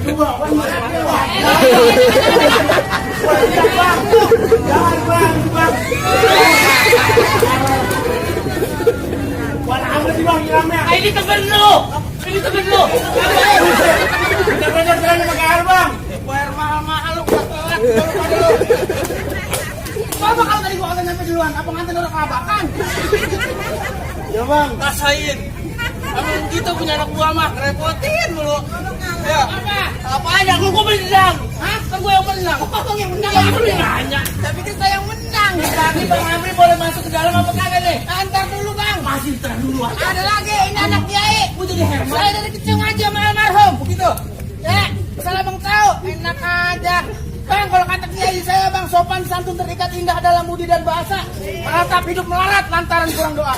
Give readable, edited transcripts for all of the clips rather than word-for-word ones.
Ini temen lu. Ini temen lu. Bener-bener berani pakai air bang. Bayar mahal-mahal lu kuat. Apa kalau tadi gua kagak nyampe duluan? Apa nganter orang kelabakan? Ya bang. Rasain. Emang gitu punya anak buah mah repotin mulu. Ya. Apa aja gua menang. Hah? Kan gua yang menang. Oh, yang menang. Yang lu nanya. Tapi kita yang menang. Tadi Bang Amri boleh masuk ke dalam apa kagak nih? Antar dulu bang. Masih terang dulu. Ada lagi. Ini anak kiai. Gua jadi hemat. Saya dari kecil ngaji sama almarhum. Begitu. Ya. Salah bang tahu. Enak aja. Bang, kalau kata kiai saya bang, sopan santun terikat indah dalam budi dan bahasa. Meratap hidup melarat lantaran kurang doa.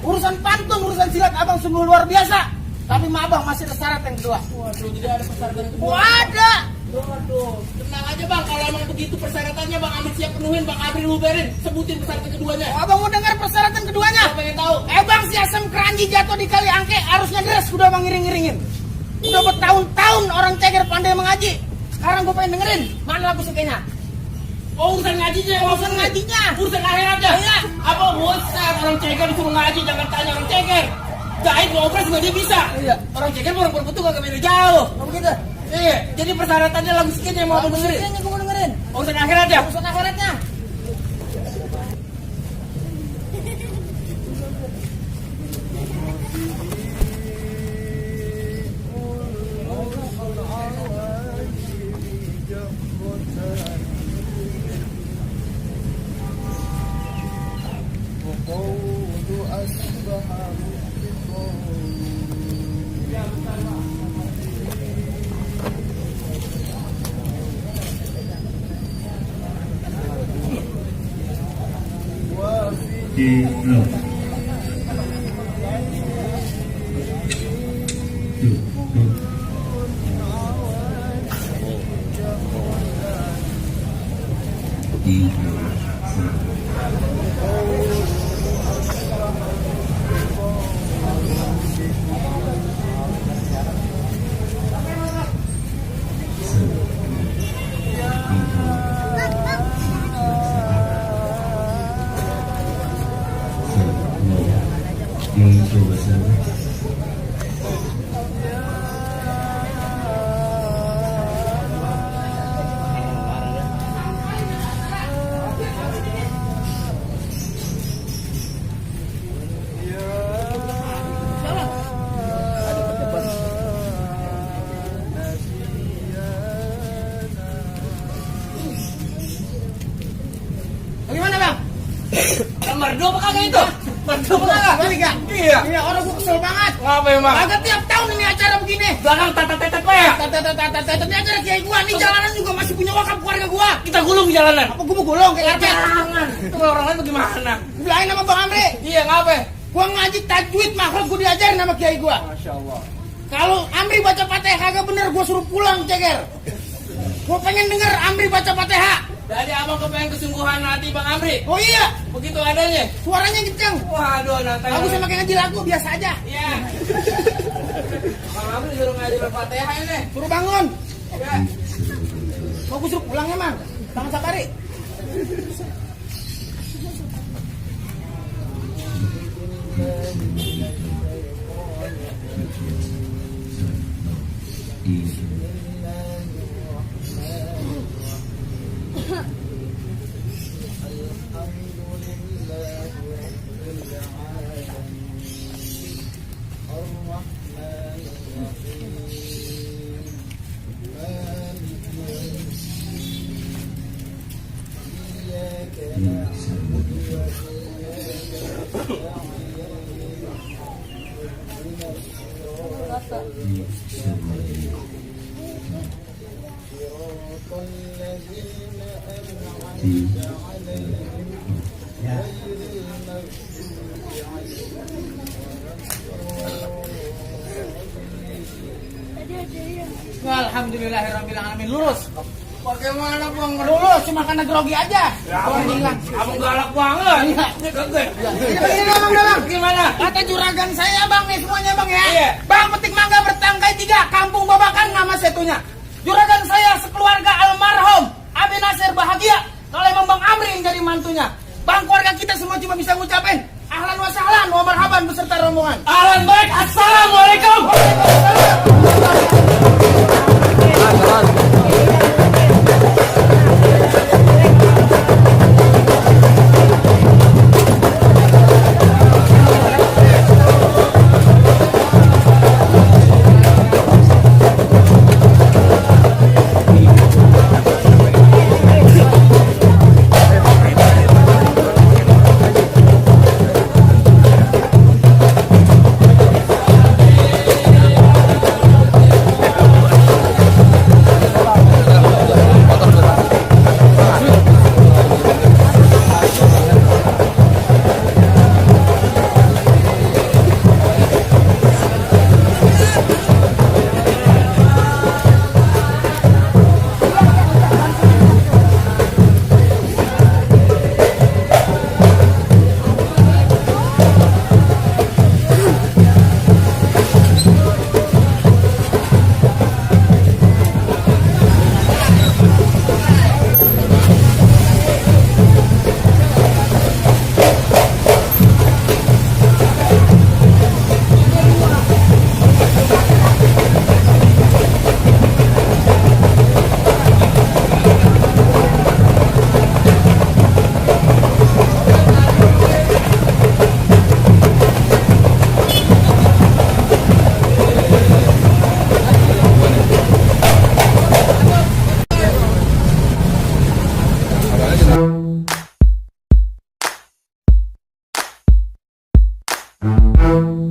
Urusan pantun, urusan silat abang sungguh luar biasa. Tapi ma abang masih ada syarat yang kedua. Waduh, jadi ada persyaratan kedua. Ada. Waduh, tenang aja bang, kalau emang begitu persyaratannya bang Amir siap penuhin, bang Amir luberin, sebutin persyaratan keduanya. Oh, abang mau dengar persyaratan keduanya? Saya pengen tahu. Bang, si asam keranji jatuh di kali angke, harusnya deres, udah bang ngiring-ngiringin. Udah bertahun-tahun orang ceger pandai mengaji. Sekarang gue pengen dengerin, mana lagu sukanya? Oh, urusan ngajinya, urusan ngajinya, urusan akhiratnya. Iya. Apa bosan orang ceger disuruh ngaji, jangan tanya orang ceger. Jahit ngobras juga dia bisa. Iya. Orang ceger orang berbentuk gak beda jauh. Oh begitu. Iya. Jadi persyaratannya lagu sikit yang mau dengerin. Sikitnya gue mau dengerin. Urusan akhiratnya. Urusan akhiratnya. Merdu apa kagak itu? Merdu apa kagak? Balik gak? Iya. Iya, orang gue kesel banget. Ngapa emang? Kagak tiap tahun ini acara begini. Belakang tata-tata ya? Tata-tata ini acara kiai gua. Nih jalanan juga masih punya wakaf keluarga gua. Kita gulung di jalanan. Apa gua mau gulung kayak apa? Jangan. Itu orang lain bagaimana? Bilangin sama Bang Amri. Iya, ngapa? Gua ngaji tajwid makhluk gua diajarin sama kiai gua. Masya Allah. Kalau Amri baca Fatihah kagak bener gua suruh pulang ceger. Gua pengen denger Amri baca Fatihah. Jadi abang kepengen kesungguhan hati Bang Amri. Oh iya, begitu adanya. Suaranya kencang. Waduh, nanti. Aku sama kayak ngaji lagu biasa aja. Iya. Bang Amri suruh ngaji Al-Fatihah ini. Suruh bangun. Ya. Mau gue suruh pulang emang. Tangan Sapari. Alhamdulillahirrahmanirrahim. Lurus. Bagaimana Bang? Lurus, cuma karena grogi aja. Ya, abang galak banget. Iya. Ini kagak. Ini Bang. Gimana? Kata juragan saya Bang nih semuanya Bang ya. Iya. Bang petik mangga bertangkai 3, kampung Babakan nama setunya. mantunya. Bang, keluarga kita semua cuma bisa ngucapin ahlan wa sahlan wa marhaban beserta rombongan. Ahlan baik, assalamualaikum. Thank you.